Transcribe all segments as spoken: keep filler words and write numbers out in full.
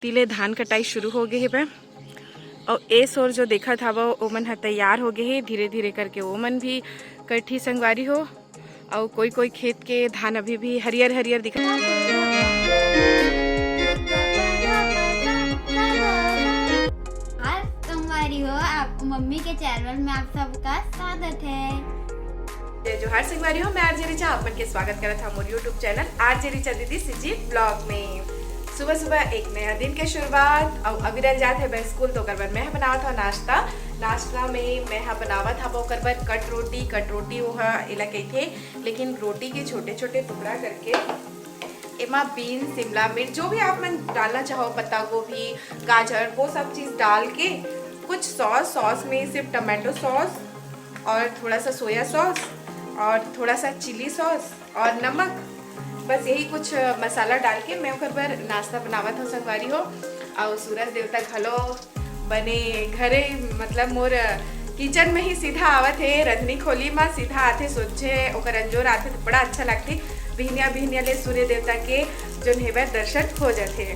तिले धान कटाई शुरू हो गे हेबे। अउ ए सोर जो देखत हवव, ओमन ह तैयार हो गे हे। धीरे-धीरे करके ओमन भी कटही संगवारी हो। अउ कोई-कोई खेत के धान अभी भी हरियर-हरियर दिखत। हाय संगवारी हो, आप मम्मी के चैनल में आप सबका स्वागत है। जय जोहार संगवारी हो, मैं आरजे रिचा आप मन के स्वागत करत हव मोर YouTube चैनल आरजे रिचा दीदी सीजी ब्लॉग में। सुबह सुबह एक नया दिन के शुरुआत। अउ अविरल जात हे बे स्कूल, तो ओकर बर मैं ह बनावत हव नाश्ता। नाश्ता में मैं ह बनावत हव ओकर बर कट रोटी। कट रोटी वो ह एला कहिथे, लेकिन रोटी के छोटे छोटे टुकड़ा करके एमा बीन, शिमला मिर्च, जो भी आप मन डालना चाहो, पत्ता गोभी, गाजर, वो सब चीज़ डाल के कुछ सॉस, सॉस में सिर्फ टमाटो सॉस और थोड़ा सा सोया सॉस और थोड़ा सा चिली सॉस और नमक, बस यही कुछ मसाला डाल के मैं ओकर बर नाश्ता बनावत हव संगवारी हो। अउ सूरज देवता घलो बने घरे, मतलब मोर किचन में ही सीधा आवत हे, रंधनी खोली मा सीधा आथे, सोझे ओकर अंजोर आथे तो बड़ा अच्छा लगथे। बिहनिया बिहनिया ले सूर्य देवता के जोन हे बे दर्शन हो जाथे।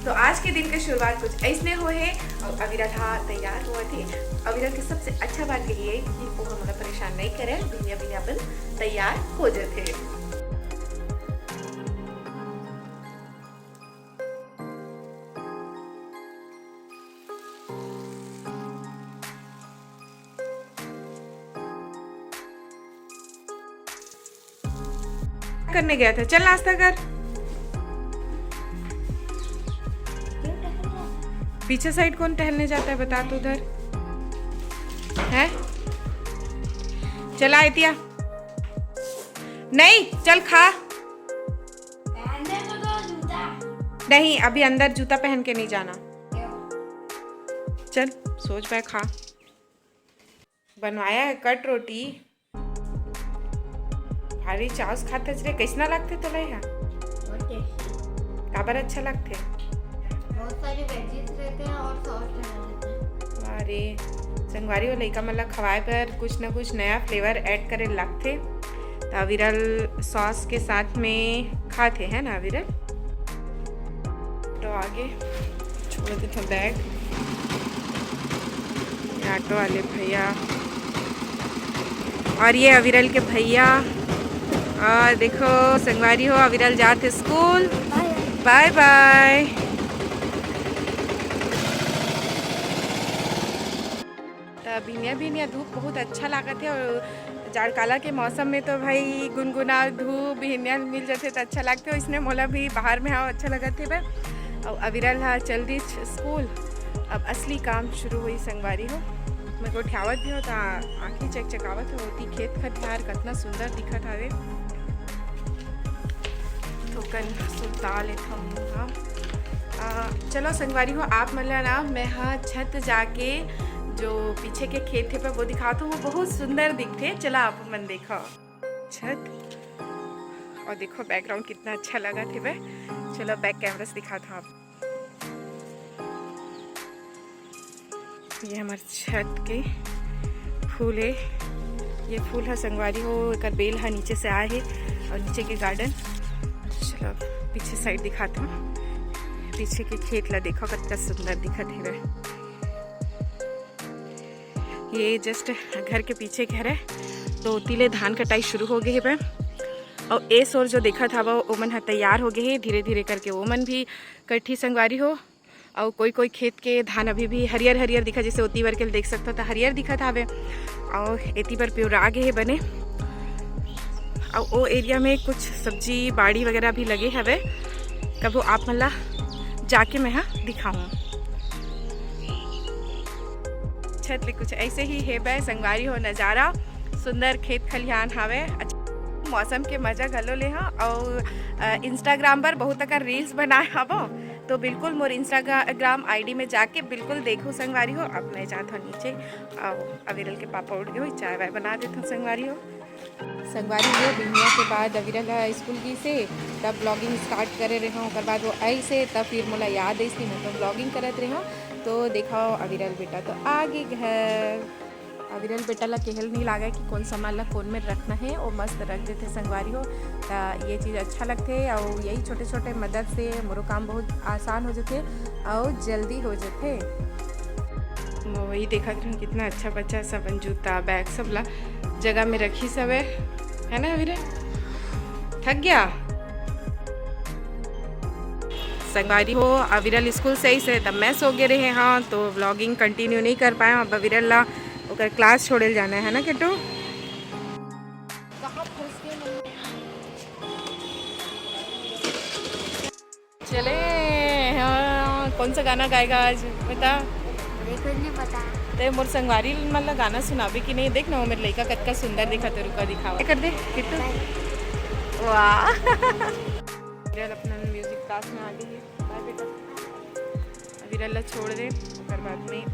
तो आज के दिन के शुरुआत कुछ ऐसने होए हे। अउ अविरल हा तैयार होवत हे। अविरल के सबसे अच्छा बात यही है कि वो हमला परेशान नहीं करे, बिहनिया बिहनिया अपन तैयार हो जाथे। करने गया था, चल नाश्ता कर। पीछे साइड कौन टहलने जाता है बता तो उधर है। चला एतिया, नहीं चल खा। पहनने तो दो जूता। नहीं, अभी अंदर जूता पहन के नहीं जाना। क्यों? चल सोच बे खा। बनवाया है कट रोटी। भारी चाव से खाते रे, कैसना लगथे तोला यहाँ? बहुत टेस्टी। काबर अच्छा लगथे? बहुत सारे वेजीज रहते हैं और सॉस रहते हैं। अरे संगवारी हो, लइका मन ला खवाए बर कुछ ना कुछ नया फ्लेवर ऐड करे लगथे। तो अविरल सॉस के साथ में खाथे, है ना अविरल? तो आगे छोड़ देथव बैग। ये ऑटो वाले भैया और ये अविरल के भैया। और देखो संगवारी हो, अविरल जात हे स्कूल। बाय बाय। त बिहनिया बिहनिया धूप बहुत अच्छा लागत हे और जाड़काला के मौसम में तो भाई गुनगुना धूप बिहनिया मिल जाथे त अच्छा लागथे। इसने मोला भी बाहर में हव अच्छा लगत हे बे। अउ अविरल हा चल दिस स्कूल। अब असली काम शुरू होई संगवारी हो। मैं गोठियावत भी हो त आँखी चकचकावत हो, ओती खेत खतिहार कतना सुंदर दिखत हवे। थोकन सुरता लेथव मुँह हा। आ, चलो संगवारी हो, आप मन ला ना मैं हा छत जाके जो पीछे के खेत हे बे वो दिखात हव, वो बहुत सुंदर दिखथे। चला आप मन देखव छत, और देखो बैकग्राउंड कितना अच्छा लगत हे बे। चलो बैक कैमरा से दिखात हव आप। ये हमर छत के फूल हे। ये फूल ह संगवारी हो, एकर बेल ह नीचे से आए हे और नीचे के गार्डन। चलो पीछे साइड दिखात हव, पीछे के खेत ला देखो कतका सुंदर दिखत हे। ये जस्ट घर के पीछे घर हे, तो ओती ले धान कटाई शुरू हो गे हे बे। और ए सोर जो देखत हव ओमन ह तैयार हो गे हे, धीरे धीरे करके ओमन भी कटही संगवारी हो। अउ कोई कोई खेत के धान अभी भी हरियर हरियर दिखत, जैसे ओती बर के देख सकथव त हरियर दिखत हावे, अउ एती बर पिवरा गे हे बने। अउ ओ एरिया में कुछ सब्जी बाड़ी वगैरह भी लगे हवे, कभू आप मन ला जाके मैं हा दिखाऊं। छत ले कुछ ऐसे ही हे बे संगवारी हो नजारा, सुंदर खेत खलिहान हावे। अच्छा, मौसम के मजा घलो ले हा। अउ अ, Instagram पर बहुत अकन रील्स बनाए हवो, तो बिल्कुल मोर Instagram आईडी में जाके बिल्कुल देखो संगवारी हो। अब मैं जात हूँ नीचे, अउ अविरल के पापा उठ गए हो, चाय वाय बना देत हूँ संगवारी हो। संगवारी हो, बिहनिया के बाद अविरल ह स्कूल गिस हे, तब ब्लॉगिंग स्टार्ट करे रहे हूँ। ओकर बाद वो आइस हे, तब फिर मोला याद आइस कि मैं तो ब्लॉगिंग करत रहे हूँ। तो देखो अविरल बेटा तो आ गे घर। अविरल बेटा ला केहे ल नइ लागय कि कोन सामान ला कोन में रखना हे, वो मस्त रख देथे संगवारी हो। त ये चीज़ अच्छा लगथे, अउ यही छोटे-छोटे मदद से मोरो काम बहुत आसान हो जथे अउ जल्दी हो जथे। वही देखत रहूँ, कितना अच्छा बच्चा सब अपन जूता, बैग सब ला जगह में रखिस हवे, है ना अविरल? थक गया? संगवारी हो, अविरल स्कूल से आइस हे, तब मैं सो गे रहे हाँ, तो vlogging continue नहीं कर पाए हूँ। अब अविरल ला ओकर class छोड़े ल जाना है ना किट्टू? चले, हाँ, कौन सा गाना गाएगा आज, बता। मुझे कुछ नहीं पता। ते मोर संगवारी मन ला गाना सुनाबे कि नहीं? देख ना, वो मेर लइका कतका सुंदर दिखत हे, रुका दिखावा। कर दे किट्टू। वाह। अविरल अपना music class में आ गई है। बाय बेटा। अविरल ला छोड़ दे, ओकर बाद में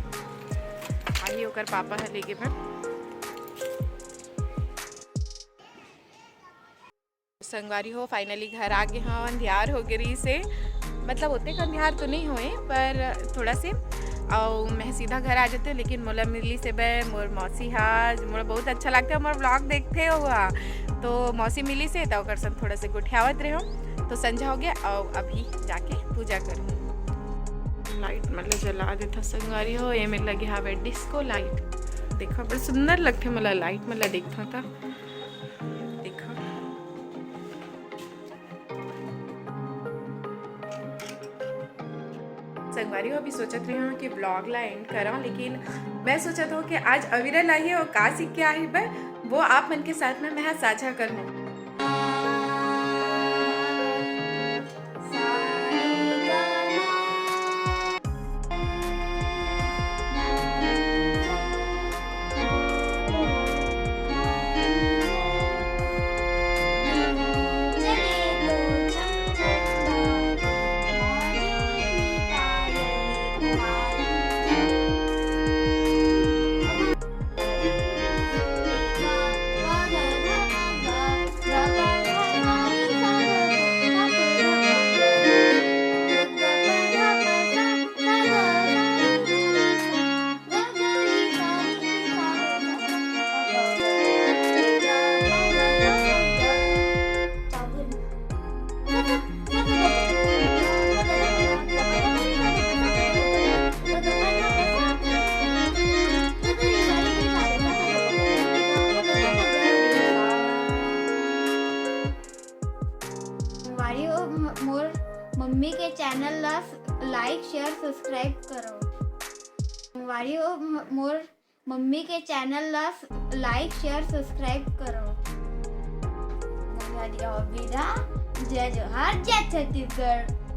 आही ओकर पापा ह लेगे बर। संगवारी हो, finally घर आ गे हंव। अंधियार हो गे रहिस हे, मतलब ओतेक अंधियार तो नहीं होए, पर थोड़ा से। अउ मैं सीधा घर आ जाते, लेकिन मोला मिलिस हे बे मोर मौसी हा, मोला बहुत अच्छा लगता है, मोर vlog देखते हुआ। तो मौसी मिलिस हे, त ओकर संग थोड़ा से गोठियावत रहे हंव। तो संझा हो गया, अउ अभी जाके पूजा करूँ। Light मतलब जला देता संगवारी हो, ये मेर लगे हावे disco light। देखा, बड़ सुंदर लगथे मोला light, मतलब देखता था। देखा। संगवारी हो, अभी सोचत रहे हंव कि vlog ला end करंव, लेकिन मैं सोचत हंव कि आज अविरल आही अउ का सीख के आही बे, वो आप मन के साथ में मैं साझा करहूँ। संगवारी हो, म-, मोर मम्मी के channel ला like, share, subscribe करो। संगवारी हो, म-, मोर मम्मी के channel ला like, share, subscribe करो। धन्यवाद, विदा। जय जोहार, जय छत्तीसगढ़।